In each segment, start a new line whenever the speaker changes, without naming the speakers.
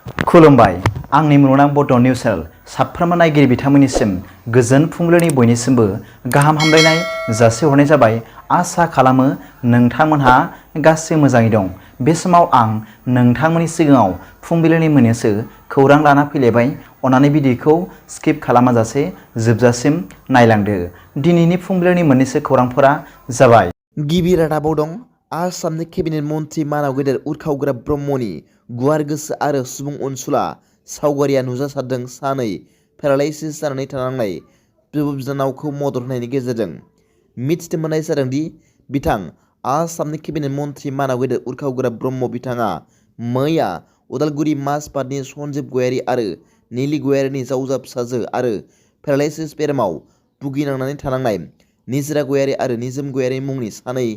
खुलुमबाय आंनि मुलुगनां बड' निउस चेनेल साफ्रोमबो नायगिरि बिथांमोननिसिम गोजोन फुंबिलिनि बयनिसिमबो गाहाम हामलायनाय जासिहरनाय जाबाय। आसा खालामो नोंथांमोनहा गासै मोजाङै दं। बे समाव आं नोंथांमोननि सिगाङाव फुंबिलिनि मोननैसो खौरां लाना फैलायबाय। अन्नानै भिडिअखौ स्किप खालामाजासे जोबजासिम नायलांदो। दिनैनि फुंबिलिनि मोननैसो खौरांफोरा जाबाय।
गिबि रादाबाव दं आसामनि केबिनेट मन्त्रि मानाव गेदेर उरखावग्रा ब्रह्मनि गुवार गोसो आरो सुबुं अनसुला सावगारिया नुजासारदों। सानै पेरालाइसिस जानानै थानांनाय बिब' बिनानावखौ मदद होनायनि गेजेरजों मिथिनो मोननाय जादों दि बिथां आसामनि केबिनेट मन्त्रि मानाव गेदेर उरखावग्रा ब्रह्म बिथाङा मैया उदालगुरि माजबाटनि सन्जिब गयारि आरो निलि गयारिनि जावजा फिसाजो आरो पेरालाइसिस बेरामाव भुगिनांनानै थानांनाय निजिरा गयारि आरो निजोम गयारि मुंनि सानै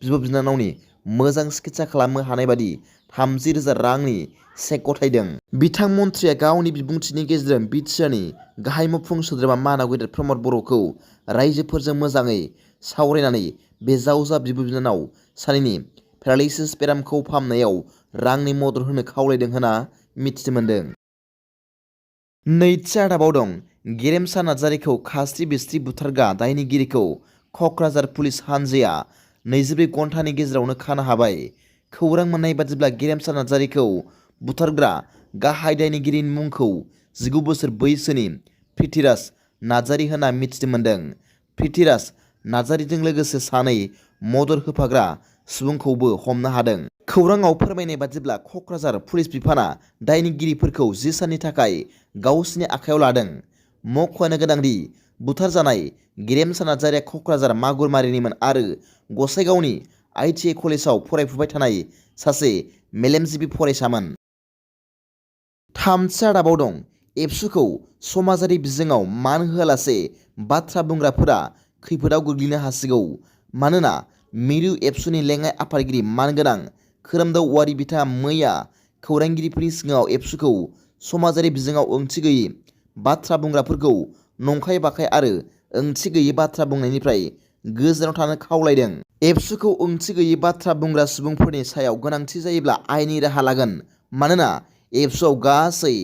बिब' बिनानावनि मोजां सिकित्सा खालामनो हानाय बादि 30,000 रांनि चेक गथायदों। बिथां मन्थ्रिया गावनि बिबुंथिनि गेजेरजों बिटिआरनि गाहाय मौफुं सोद्रोमा मानाव गेदेर प्रमद बर'खौ रायजोफोरजों मोजाङै सावरायनानै बे जावजा बिब' बिनानाव सानैनि पेरालाइसिस बेरामखौ फाहामनायाव रांनि मदद होनो खावलायदों होनना मिथिनो मोन्दों। नैथि रादाबाव दं गेरेमसा नार्जारीखौ खास्रि बिस्रि बुथारग्रा दायनिगिरिखौ क'क्राझार पुलिस हानजाया 24 घन्टानि गेजेरावनो खानो हाबाय। खौरां मोननाय बादिब्ला गेरेमसा नार्जारीखौ बुथारग्रा गाहाय दायनिगिरिनि मुंखौ 19 बोसोर बैसोनि पृथ्वीराज नार्जारी होनना मिथिनो मोन्दों। पृथ्वीराज नार्जारीजों लोगोसे सानै मदद होफाग्रा सुबुंखौबो हमनो हादों। खौराङाव फोरमायनाय बादिब्ला क'क्राझार पुलिस बिफाना दायनिगिरिफोरखौ 10 साननि थाखाय गावसिनि आखायाव लादों। मख'नो गोनांदि बुथारजानाय गेरेमसा नार्जारीया क'क्राझार मागुरमारिनिमोन आरो गसाइगावनि ITI कलेजाव फरायफुबाय थानाय सासे मेलेमजिबि फरायसामोन। थामथि रादाबाव दं एबसुखौ समाजारि बिजोङाव मान होआलासे बाथ्रा बुंग्राफोरा खैफोदाव गोग्लैनो हासिगौ। मानोना मिरु एबसुनि लेङाइ आफादगिरि मानगोनां खोरोमदाव औवारी बिथाङा मैया खौरांगिरिफोरनि सिगाङाव एबसुखौ समाजारि बिजोङाव ओंथि गैयै बाथ्रा बुंग्राफोरखौ नंखाय बाखाय आरो ओंथि गैयै बाथ्रा बुंनायनिफ्राय गोजानाव थानो खावलायदों। एबसुखौ ओंथि गैयै बाथ्रा बुंग्रा सुबुंफोरनि सायाव गोनांथि जायोब्ला आयेननि राहा लागोन। मानोना एबसुआव गासै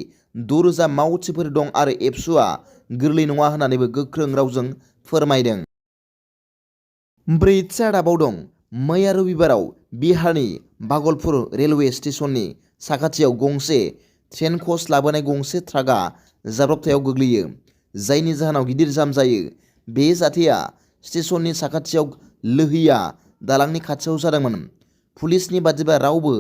6,000 मावथिफोर दं आरो एबसुआ गोरलै नङा होननानैबो गोख्रों रावजों फोरमायदों। ब्रैथि रादाबाव दं मैया रबिबाराव बिहारनि भागलपुर रेलवे स्टेशननि साखाथियाव गंसे ट्रेन कच लाबोनाय गंसे ट्राकआ जाब्रबथायाव गोग्लैयो, जायनि जाहोनाव गिदिर जाम जायो। बे जाथाया स्टेशननि साखाथियाव लोहिया दालांनि खाथियाव जादोंमोन। पुलिसनि बादिब्ला रावबो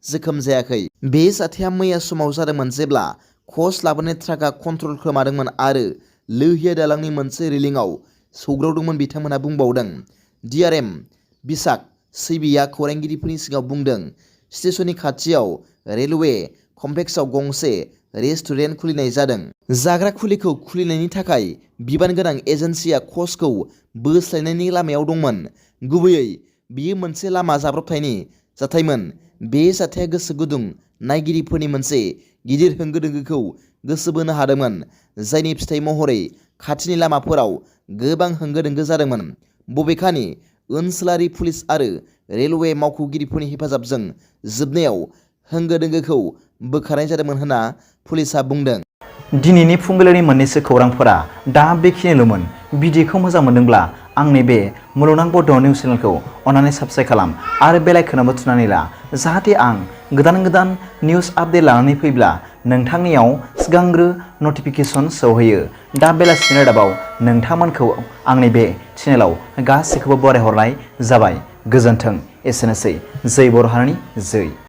जोखोम जायाखै। बे जाथाया मैया समाव जादोंमोन जेब्ला कच लाबोनाय ट्राकआ कन्ट्रल खोमादोंमोन आरो लोहिया दालांनि मोनसे रेलिंआव सौग्रावदोंमोन। बिथांमोनहा बुंबावदों। DRM बिशाख सैबीआ खौरांगिरिफोरनि सिगाङाव बुंदों स्टेशननि खाथियाव रेलवे कमप्लेक्सआव गंसे रेस्टुरेन्ट खुलिनाय जादों। जाग्रा खुलिखौ खुलिनायनि थाखाय बिबान गोनां एजेन्सिया कचखौ बोस्लायनायनि लामायाव दंमोन। गुबैयै बेयो मोनसे लामा जाब्रबथायनि जाथायमोन। बे जाथाया गोसो गुदुं नायगिरिफोरनि मोनसे गिदिर होंगो दोंगोखौ गोसो बोनो हादोंमोन, जायनि फिथाय महरै खाथिनि लामाफोराव गोबां होंगो दोंगो जादोंमोन। बबेखानि ओनसोलारि पुलिस आरो रेलवे मावख'गिरिफोरनि हेफाजाबजों जोबनायाव होंगो दोंगोखौ बोखारनाय जादोंमोन होनना पुलिसआ बुंदों।
दिनैनि फुंबिलिनि मोननैसो खौरांफोरा दा बेखिनिल'मोन। भिडिअखौ मोजां मोनदोंब्ला आंनि बे मुलुगनां बड' निउस चेनेलखौ अन्नानै साबस्क्राइब खालाम आरो बेल आइकनआवबो थुनानै ला, जाहाथे आं गोदान निउस आपडेट लानानै फैब्ला नोंथांनियाव सिगांग्रो नटिफिकेसन सौहैयो। दा बेलासिनि रादाबाव नोंथांमोनखौ आंनि बे चेनेलाव गासैखौबो बरायहरनाय जाबाय। गोजोन्थों। एसेनोसै। जै बर' हारिनि जै।